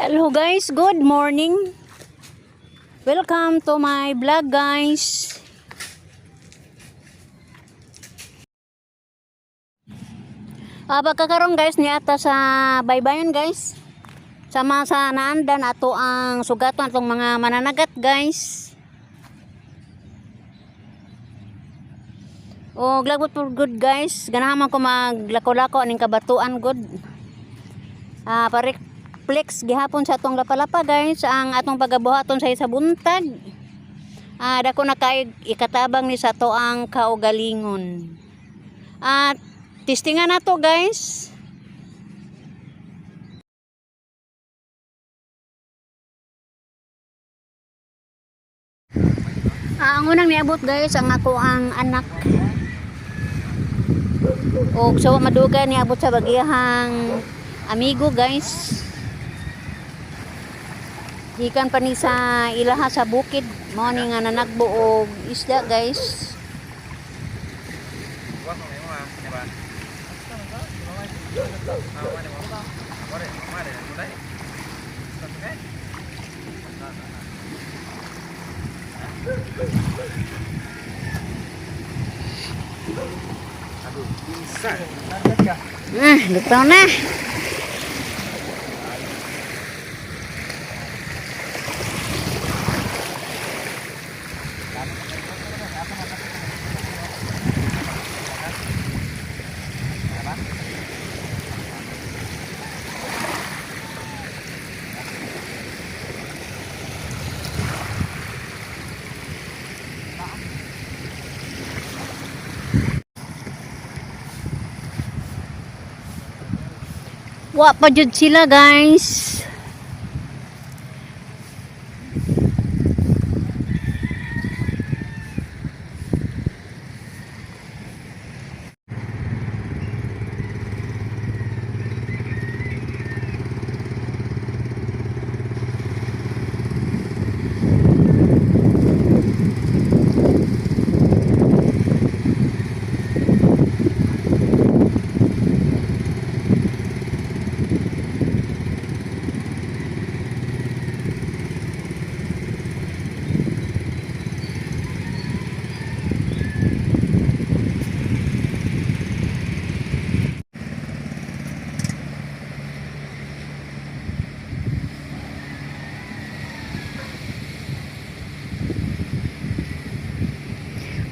Hello guys, good morning. Welcome to my vlog, guys. Pagkakaroon guys ni ata sa baybayon, guys. Sama sa naandan ato ang sugaton atong mga mananagat, guys. O glabot for good, guys. Ganahan man ko maglako-lako aning kabatuan good. Parek flex gihapon sa atong lapalapa, guys, ang atong pagabuhaton sa isa buntag. Dako na kay ikatabang ni sa ato ang kaugalingon. At testingan nato, guys. Ang unang niabot, guys, ang ako ang anak. Og sa madugay niabot sa bagihang amigo, guys. Gikan pa ni sa ilaha sa bukid, mao ni nga nanagbo og isda, guys. Luto na. Wa pa jud sila, guys.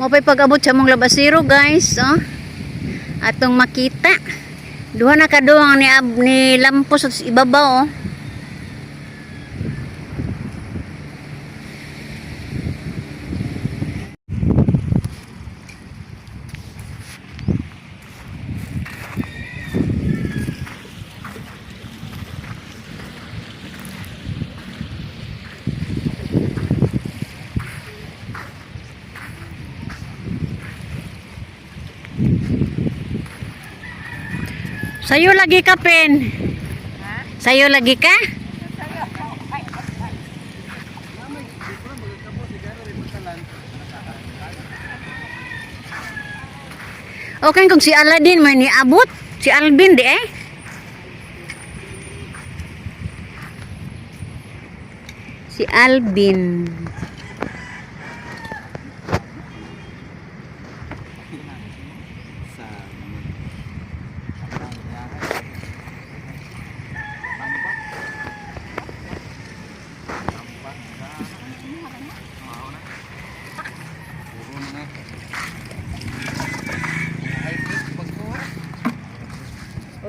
Mao pa'y pag-abot sa mong labasiro, guys, oh. Atong makita. Duha na ka duha ni lampos sa ibabaw, oh. Sayo lagi ka, Pen. Sayo lagi ka? Okay, kung si Aladdin may niabot, si Alvin di eh. Si Alvin.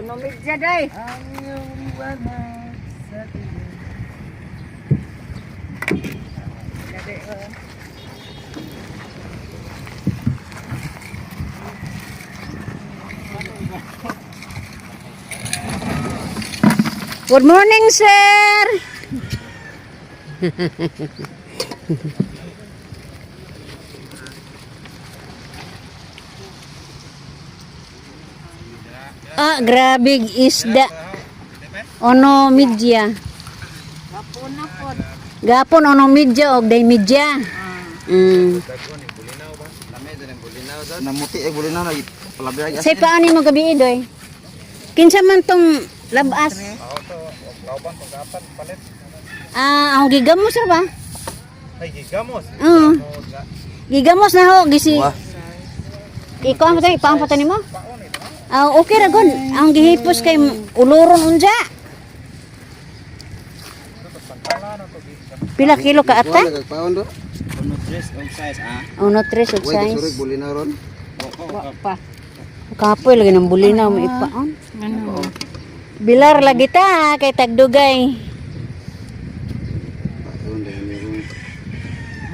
Uno media day. Ang iyong liwanag sa dilim. Good morning, sir. Grabe isda. Ono media. Gapon na pod. Gapon ono media og day media. Namuti eh bulinaw na palabi ay. Say paani mo gabi, doy? Kinsa man tong labas? Kauban pagkapan palit. Ah, ang gigamos ra ba? Ay gigamos. Oo. Gigamos na ho gisi. Wah. Ikaw ang patay, paang patay nimo? Ah, okay ra gon. Ang gihipos kay uloron unja. Pila kilo ka ata? Nagpaon do. Uno tres og size ah. Uno tres og Way size. kasurig bulinaw ron. Wa pa. Kapoy lagi ng bulinaw may ipaon. Ano? Bilar lagi ta kay tagdugay. Paon dahil meron.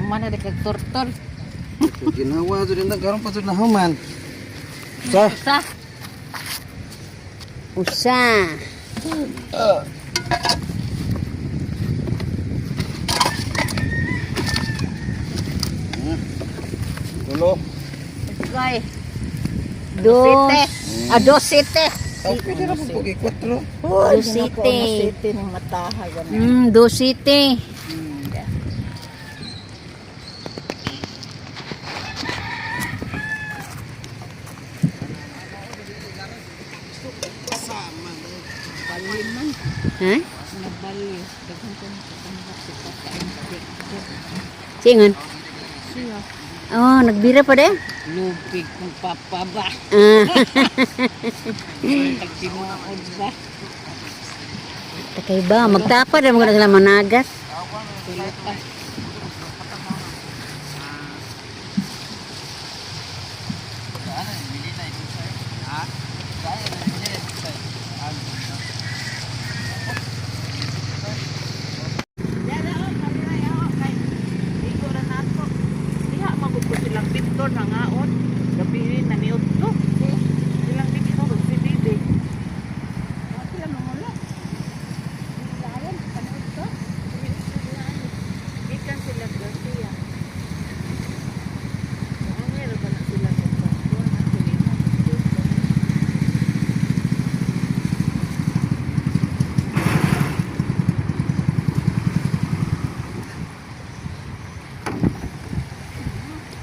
Mana de kag tortor. Ginawa jud din karon pa jud na human. Sa Sa. Usa. tulo. Gay. Dos. Ah, dosite. Tao pwede ra pud pag kwatro. Dosite. Dosite ning mataha gani. Dosite. Bali man. Ha? Nabali. Daghan ko nakatambak sa pagkain. Singon. Siya. Oh, nagbira pa de. Lupig kong papa ba. Ah, Tagtinuod ba. takay ba magtapad ra mo na sila managat. Tulo pa. Diha magugod silang Victor nangaon. Gabi na niud to. Silang Victor ug si Didi. Wa sila mangula. Lawan panood to. Gikan sila Garcia. Ang meron ba na sila sa kuan ang kulina.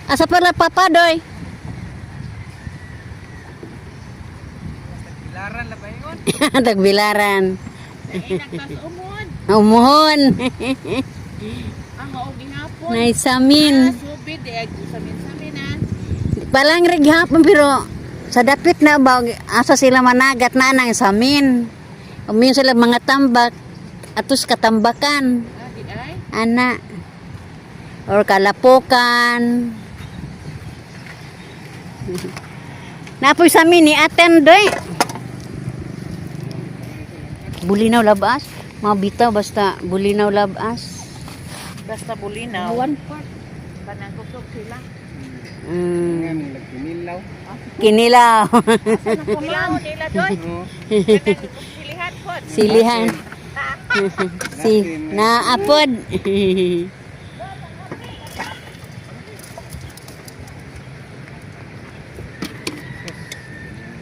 Asa pala papa doy? Tagbilaran la bayon. Tagbilaran. Ay nagtas-umon. Umuhon. Ang mao gihapon. Naisamin. Subid eh samin-samin ah. Palang righapon pero sa dapit na ba asa sila managat na nang samin. Umiyon sila mga tambak atos katambakan. Ah, di ay. Ana. Or kalapukan. Napoy sa amin ni Aten doy. Bulinaw labas. Mga bitaw basta bulinaw labas. Basta bulinaw. One part. Kanang kusog sila. Kinilaw. Kinilaw. Kinilaw nila doy. Kanang silihan pod. Silihan. Si naapod.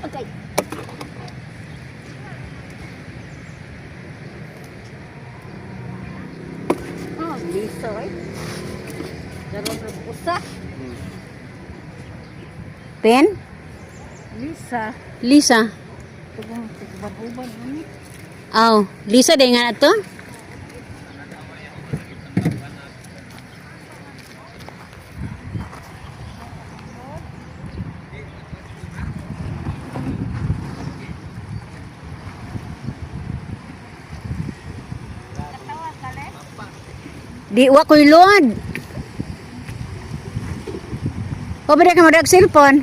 Okay. Oh, liso eh. Karon ra usa. Pen? Lisa. Lisa. Tugong tuguban-uban ani. Aw, Lisa day nga ato. Di wa ko'y load. O ba ka madag cellphone?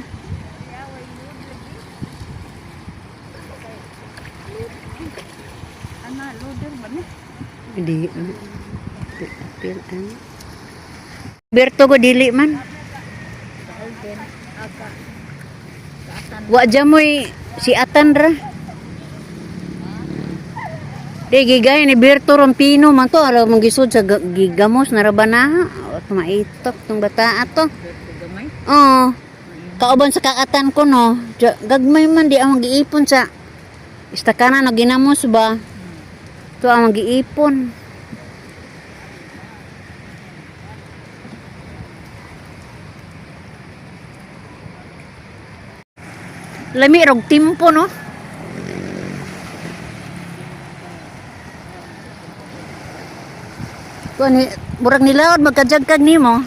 Ana loader man ni. Di. Apil an. Berto ko dili man. Wa jamoy si Atan ra. Di gigay ni Berto Rompino man to alaw mong gisud sa gigamos na ra ba na. O, maitok tong bata ato. Gamay. Oo. Kauban sa kakatan ko no. Gagmay man di ang giipon sa istakana no ginamos ba. To ang giipon. Lami rog timpo no. Kuan ni murag nilaod magkajagkag nimo.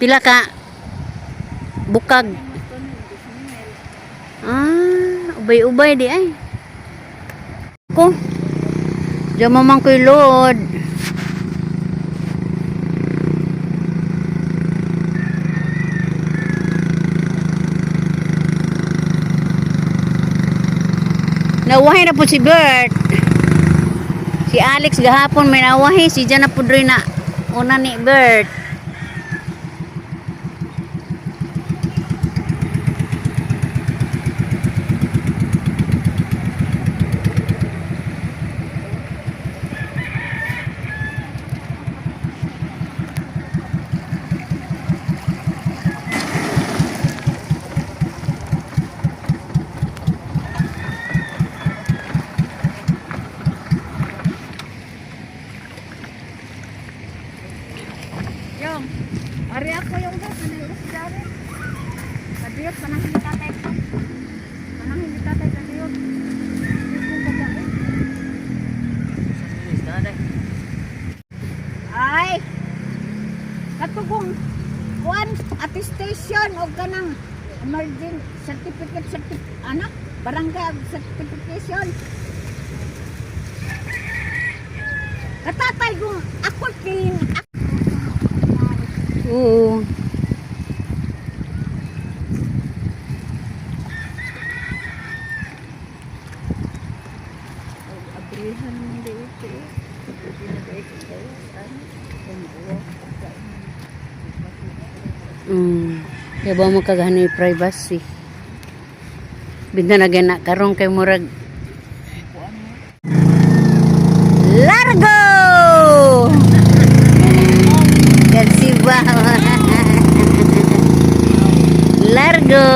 Pila ka bukag. Ah, ubay-ubay di ay. Ko. Diyan mo man ko'y load. Nawahi na po si Bert. Si Alex gahapon may nawahi. Si Jan na po rin na una ni Bert. Yung, ari ako yung ba, kanang isda rin. Kadiyot, kanang hindi tatay. Kanang hindi tatay, kadiyot. Hindi ko babae. Ay! Katugong, kuan, attestation o kanang emergency certificate, ano? Barangay certification. Katatay kong ako clean, Oo. Abrihan mo dito eh. Hindi na dahil sa ano? Kung Kaya ba mo kagano'y privacy? Binta na gana karon kay murag Largo! Kasi ba? Largo!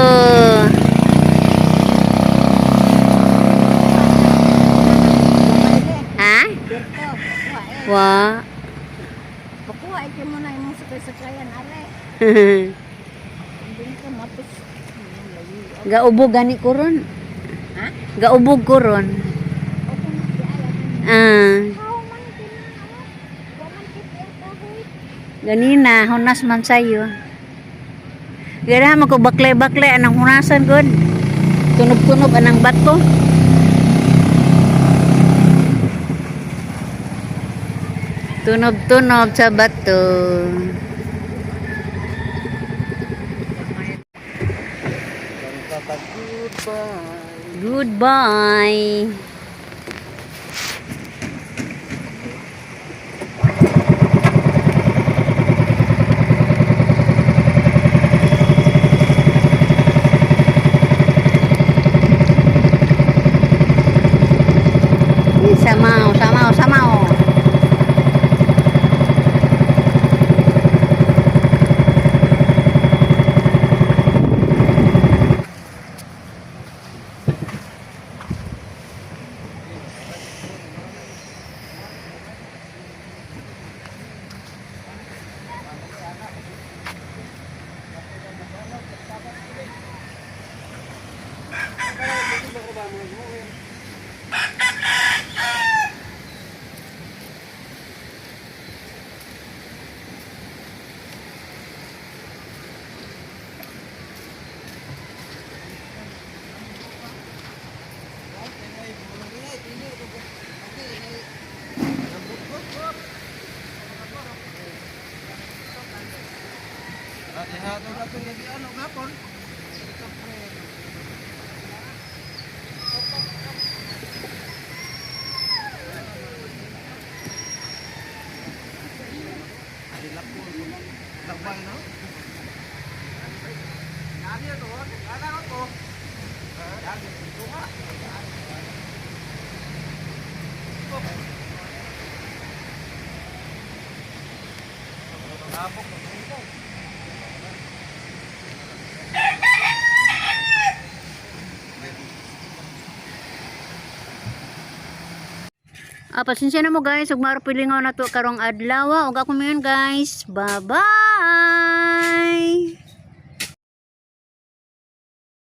Ha? Dito, pakuha eh. Wa. Pakuha eh, mo na imong sakay-sakayan, are. Hindi ka mapos. Gaubog gani ko ron. Ha? Gaubog ko ron. Okay na, di alam. Ah. How man kinaawa? Wa man kiti ang kahoy. Ganina, hunas man sayo. Ganahan mo ko baklay-baklay anang hunasan gud. Tunog-tunog anang bato. Tunog-tunog sa bato. Goodbye. Goodbye. Samaw, samaw, samaw. Ah, pasensya na mo guys, ug maro pilingaw na to karong adlaw. Ug ako mayon guys. Bye-bye.